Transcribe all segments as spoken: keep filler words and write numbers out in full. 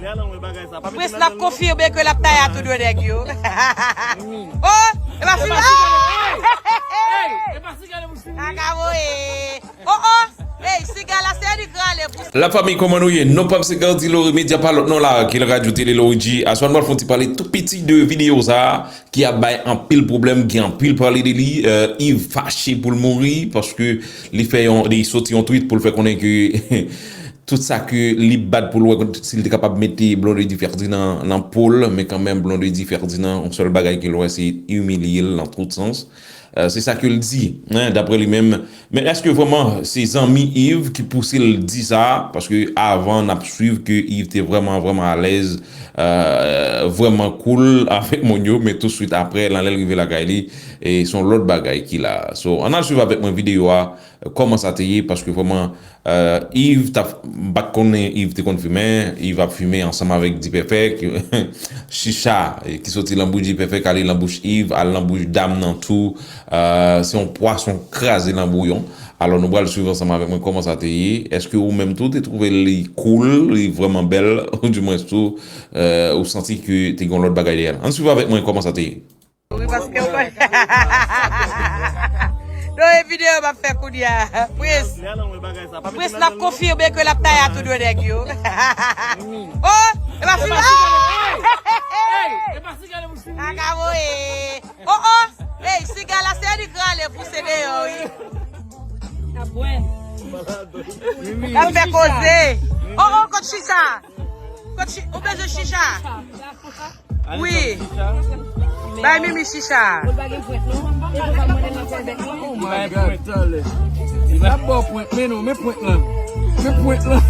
Prince, n ap konfime ke l ap taye a tou de nèg yo. Oh, e pa fim. Kaka voye. Oh, oh. Hey, siga la se li k rale pou. La fami, kòman nou ye? Non pa m se Gardy Lorry, medya pa lòt non la, ki l Radyo Tele Lorry G. Aswè nou pral fè yon ti pale tou piti de videyo sa a, ki ap bay anpil pwoblèm, gen anpil pale de li. Euh, Yves fache pou l mouri, paske li fè yon, li soti yon tweet pou l fè konnen ke tout sa ke li bat pou l wè si l te kapab mete Blondedy Ferdinand nan po l, men kanmenm Blondedy Ferdinand, yon sèl bagay ke l wè, se imilye l nan tout sans. Euh, se sa ke l di, hein, daprè li menm. Men èske vrèman se zanmi Yves ki pouse l di sa? Paske avan n ap swiv ke Yves te vrèman, vrèman alèz, euh, vrèman cool avèk moun yo, men touswit aprè, nan lè l rive lakay li, e se yon lòt bagay ki la. So, ann al swiv avèk mwen videyo a, kòman sa te ye, paske vrèman, euh, Yves t ap, m pa t konnen Yves te konn fimen, Yves ap fimen ansanm avèk Dipèfèk, chicha, eh, ki soti nan bouch Dipèfèk, ale nan bouch Yves, al nan bouch dam nan tou, euh, se yon pwason kraze nan bouyon. Alò, nou pral swiv ansanm avèk mwen kòman sa te ye. Èske ou menm tou te twouve li cool, li vrèman bèl, oudimwens tou, euh, ou santi ke te gen yon lòt bagay dèyè l? Ann swiv avèk mwen kòman sa te ye. Wi, paske w konnen. Non, e videyo m ap fè kounye a. Prince, Prince, n ap konfime ke l ap taye a tou de nèg yo. Oh, e pa fim. Kaka voye. Oh, oh. Hey, siga la se li k rale pou se deyò, wi. N ap fè koze. Oh, oh, kot chicha? Kot chi-, ou bezwen chicha? Wi. Bay Mimi chicha. Oh my God. N ap ba w pwent, men non, men pwent lan. Men pwent lan.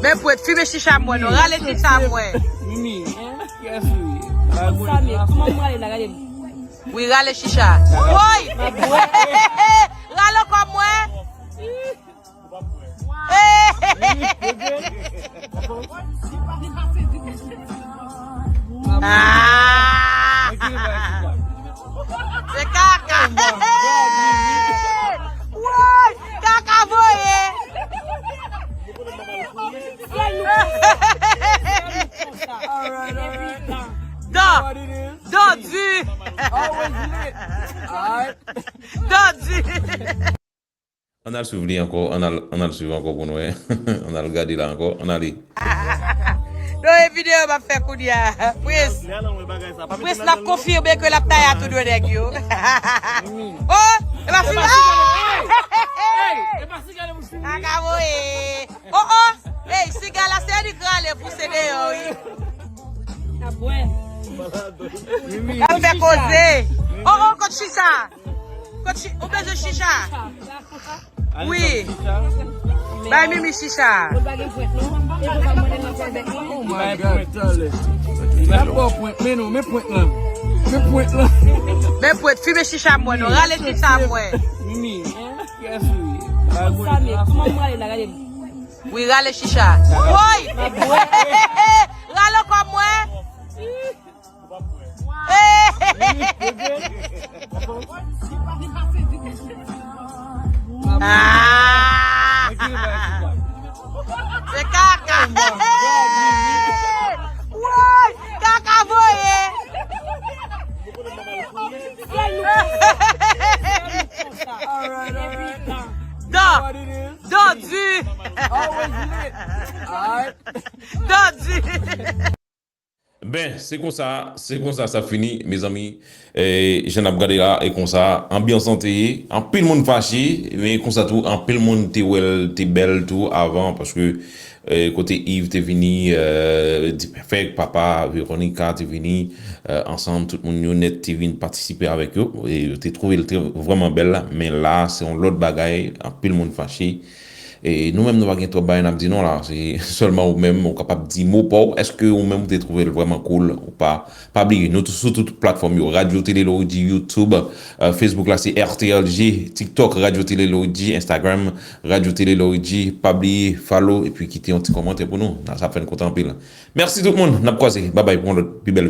Men pwent, fimen chicha mwen non, rale chicha mwen. Mimi, kiyès ou ye? Wi, rale chicha. Woy! Rale ankò mwen. Ah! Se kaka. Woy! Kaka voye. Dò. Dò di. Dò di. Ann al swiv li ankò, ann al, ann al swiv ankò pou nou wè. Ann al gade la ankò, ann ale. Non, e videyo m ap fè kounye a. Prince, Prince, n ap konfime ke l ap taye a tou de nèg yo. Oh, e pa fim. Kaka voye. Oh, oh. Hey, siga la se li k rale pou se deyò, wi. N ap fè koze. Oh, oh, kot chicha? Kot chi-, ou bezwen chicha? Wi. Bay Mimi chicha. Oh my God. N ap ba w pwent, men non, men pwent lan. Men pwent lan. Men pwent, fimen chicha mwen non, rale chicha mwen. Mimi, kiyès ou ye? Wi, rale chicha. Woy! Rale ankò mwen. Ah! Se kaka. Woy! Kaka voye. Dò. Dò di. Dò di. Ben, se konsa, se konsa sa fini, mezanmi. E, jan n ap gade la, e konsa, anbyans lan te ye. Anpil moun fache, men konsa tou, anpil moun te wè l te bèl tou avan, paske, e, kote Yves te vini, e, Dipèfèk, papa Veronica te vini, e, ansanm, tout moun yo nèt te vin patisipe avèk yo, e yo te twouve l te vrèman bèl, men la, se yon lòt bagay, anpil moun fache. E nou menm, nou pa gen twòp bagay n ap di non la. Se sèlman ou menm, ou kapab di mo pa w. Èske ou menm, ou te twouve l vrèman cool ou pa? Pa bliye, nou tou sou tout platfòm yo. Radyo Tele Lorry G, YouTube, euh, Facebook la, se R T L G, TikTok, Radyo Tele Lorry G, Instagram, Radyo Tele Lorry G. Pa bliye, follow, epi kite yon ti kòmantè pou nou. Sa ap fè n kontan anpil. Mèsi tout moun. N ap kwaze. Babay pou yon lòt pi bèl videyo.